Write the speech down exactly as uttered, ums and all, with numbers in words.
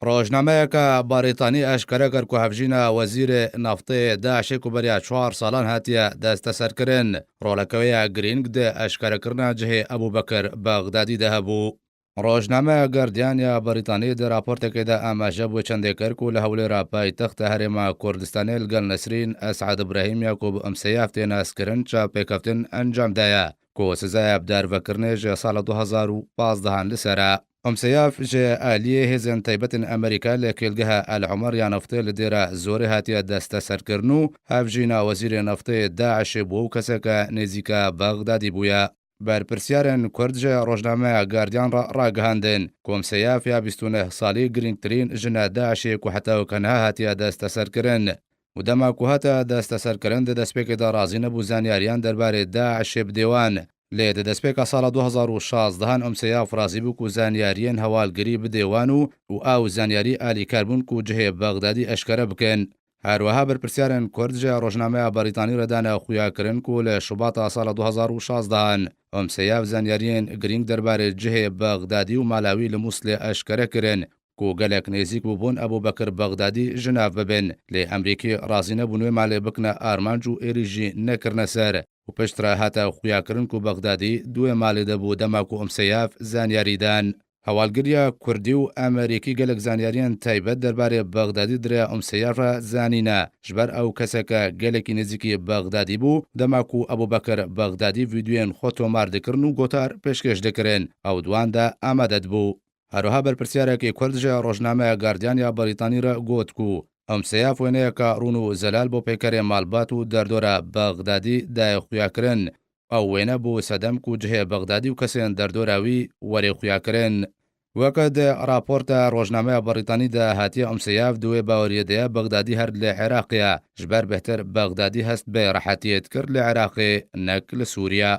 Rojnameyeke Barîtanî eşkere kir ku hevjîna wezîrê naftê DAIŞê ku beriya çar salan hatiye desteserkirin, roleke wê ya girîng di eşkerekirina cihê Ebûbekir Bexdadî de hebû. Rojname Guardian ya Barîtanî di raportekê de amaje bi wê çendê kir ku li Hewlêra paytexta Herêma Kurdistanê li gel Nesrîn Esad Ibrahîm ya ku bi Umseyaf tê naskirin çavpêkeftin encam daye ku sizaya bi darvekirinê ji sala du hezar û pazdehan li ser e. Umseyaf ji aliyê hêzên taybetên Amerîka li kêlgeha El Omer ya neftê li dêra Zorê hatiye desteserkirin û hevjîna wezîrê neftê DAIŞê bû û keseke nêzîka Bexdadî bûye. Berpirsyarên Kurd ji rojnameya Guardian re ragihandin ku Umseyaf ya bîst û neh salî girîngtirîn jina DAIŞê ku heta weke niha hatiye desteserkirin û dema ku hate desteserkirin di destpêkê de razî nebû zanyariyan derbarê DAIŞê bidê wan. Lê di destpêka sala du hezar û şazdehan Umseyaf razî bû ku zanyariyên hewalgirî bidê wan û, û ew zanyarî alîkar bûn ku cihê Bexdadî eşkere bikin. Her wiha berpirsyarên Kurd ji rojnameya Barîtanî re dane xuyakirin ku li Şubata sala du hezar û şazdehan Umseyaf zanyariyên girîng derbarê cihê Bexdadî û mala wî li Mûslê eşkere kirin ku gelek nêzîk bûbûn Ebûbekir Bexdadî ji nav bibin. Lê Emerîkî razî nebûn wê malê bikine armanc û êrîş jî nekirine ser û piştre hate xuyakirin ku Bexdadî di wê malê de bû dema ku Umseyaf zanyarî dan. Hewalgiriya Kurdî û Emerîkî gelek zanyariyên taybet derbarê Bexdadî di rêya Umseyaf re zanîne. Ji ber ew keseke gelekî nêzîkî Bexdadî bû, dema ku Ebûbekir Bexdadî vîdyoyên xwe tomar dikirin û gotar pêşkêş dikirin, ew di wan de amade dibû. Her wiha berpirsyareke Kurd ji rojnameya Guardian ya Barîtanî re got ku Umseyaf wêneyeke rûn û zelal bo peykerê malbat û derdora Bexdadî daye xuyakirin. Ew wêne bû sedem ku cihê Bexdadî û kesên derdora wî werê xuyakirin. Weke di raporta rojnameya Barîtanî de hatiye Umseyaf di wê baweriyê de ye Bexdadî her li Iraqê ye. Ji ber bêhtir Bexdadî hest bi rehetiyê dikir li Iraqê nek li Sûriye.